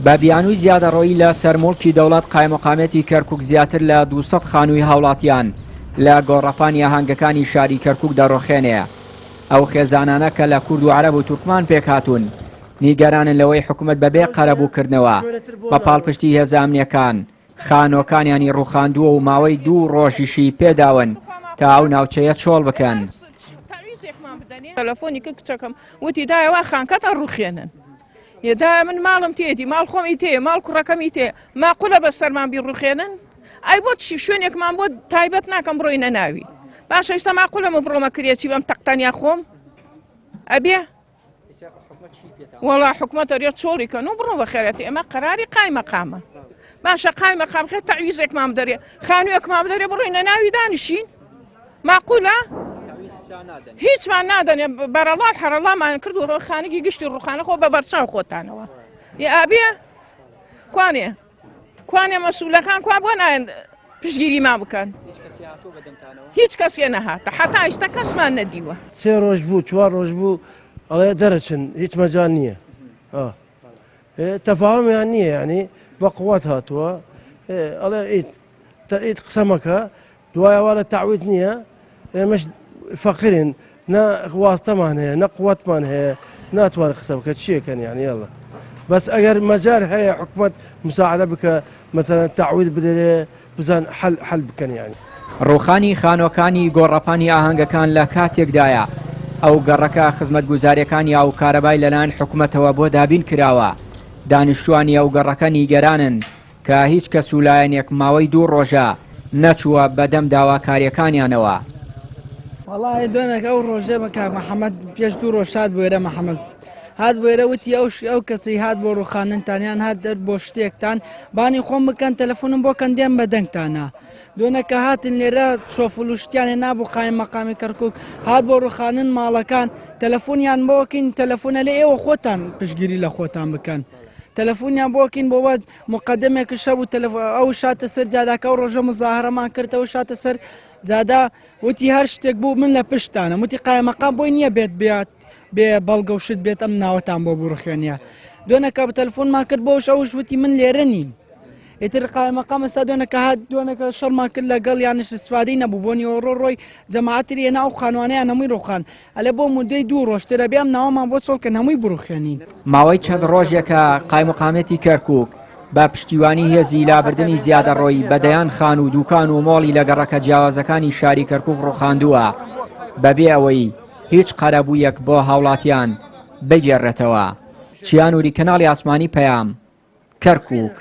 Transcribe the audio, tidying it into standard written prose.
بە بیانووی زیادەڕۆیی لە سەر موڵکی دەوڵەت قایمقامیەتی کەرکوک زیاتر لە 200 خانووی هاوڵاتیان لە گۆڕەپانی ئاهەنگەکانی شاری کەرکوک دەڕۆخێنێ. ئەو خێزانانە کە لە کورد و عەرەب و تورکمان پێکهاتوون نیگەرانن لەوەی حکومەت بەبێ قەرەبووکردنەوە بە پاڵپشتی هێزە ئەمنیەکان خانووەکانیانی ڕووخاندووە و ماوەی دوو ڕۆژیشی پێداون تا ئەو ناوچەیە چۆڵ بکەن. تەلەفۆنی کرد کچەکەم وتی دایە وا خانکەت ئەڕوخێنن یە دایە من ماڵم تێتی ماڵ خۆمی تێ ماڵ کوڕەکەمی تێ ماقولە بە سەرمان بیڕوخێنن ئەی بۆ چی شوێنێکمان بۆ تایبەت ناکەم بڕۆینە ناوی باشە ئیستا ماقولە من بڕۆمە کرێچی بەم تەقتەنیا خۆم ئەبێ وەڵا حکومەت ئەرێ چۆڵی کەن و بڕۆ بە خێرەتی ئێمە قەراری قایمەقامە باشە قایمەقام خێ تەعویزێکمان بدەرێ خانوویەکمان بدەرێ بڕۆینە ناوی دانیشین ماقولە هیچمان نادەنێ بەرەڵا و حەرەڵامان کرد و خانگی گشتی ڕوخانە خۆ بە بەرچاو خۆتانەوە یە ئابێ کوانێ کوانێ مەسولەکان کوا بۆ نایەن پشتگیریمان بکەن هیچ کەسێ نەهاتە حتا ئیستا کەسمان نەدیوە. سێ ڕۆژ بوو چوار ڕۆژ بوو ئەڵێ دەرەچن هیچ مەجال نییە تەفاهمیان نییە ینی بە قوت هاتووە ئەڵێ ئیت تەئیت قسە مەکە دوای ئەوە لە تەعوید نییە ئێمەش فەقرین نە واستەمان هەیە نە قوتمان هەیە ناتوان قسە بکە چیەکەن یان یاڵە بەس ئەگەر مەجار هەیە حکومت مساعدە بکە مەتەلەن تەعوید بدەێ بزان حل حل بکەن یانی. ڕووخانی خانووەکانی گۆڕەپانی ئاهەنگەکان لە کاتێکدایە، ئەو گەڕەکە خزمەتگوزارییەکانی ئاو و کارەبای لەلایەن حکومەتەوە بۆ دابین کراوە، دانیشتووانی ئەو گەڕەکە نیگەرانن کە هیچ کەس و لایەنێک ماوەی دوو ڕۆژە نەچووە بەدەم داواکارییەکانیانەوە. وەڵاهی دوێنێک ئەو ڕۆژە بە کاک محەمەد پێش دوو ڕۆژ هات بۆ ئێرە محەمەد هات بۆ ئێرە وتی ئەو ئەو کەسەی هات بۆ ڕوخاننتان یان هات دەر بۆ شتێکتان بانی خۆم بکەن تەلەفۆنم بۆ کەن دێم بە دەنگتانە دوێنە کە هاتن لێرە شۆفل و شتیان نابوو قایم مەقامی کەرکک هات بۆ ڕوخانن ماڵەکان تەلەفۆنیان بۆکەین تەلەفۆنە لە ئێوە خۆتان پشگیری لە خۆتان بکەن تەلەفۆنیان بۆکەین بۆ مقدمێکش هەبوو تەلەف ئەو شاتە سەر جاداکە ئەو ڕۆژە مزاهرەمان کرد ئەو شاتە سەر جادا وتی هەر شتێک بوو من لە پشتانم وتی قایمەقام بۆی نییە بێت بێت بێ بەڵگە و شت بێت ئەم ناوەتان بۆ بڕخێنە دوێنەکە بە تەلفۆنمان کرد بۆش ئەوش وتی من لێرە نیم ئیتر قایمەقام ئێستا دوێنەکە هات دوێنەکە شەڕمان کرد لەگەڵ یانش استفادەی نەبوو بۆ نیوەڕۆ ڕۆی جەماعەتری هێنا ئەو خانوانەیان هەمووی ڕوخان ئەلێ بۆ مودەی دوو ڕۆژ تر ئەبێ ئەم ناوەمان بۆ چۆڵ کەن هەمووی بڕوخێنین. ماوەی چەند ڕۆژێکە قایمقامیەتی کەرکوک بە پشتیوانی هێزی لابردنی زیادەڕۆیی بە دەیان خانوو و دوکان و مۆڵی لە گەڕەکە جیاوازەکانی شاری کەرکوک ڕوخاندووە بەبێ ئەوەی هیچ قەرەبوویەک بۆ هاوڵاتیان بگێڕێتەوە. چیا نوری کەناڵی ئاسمانی پەیام، کەرکوک.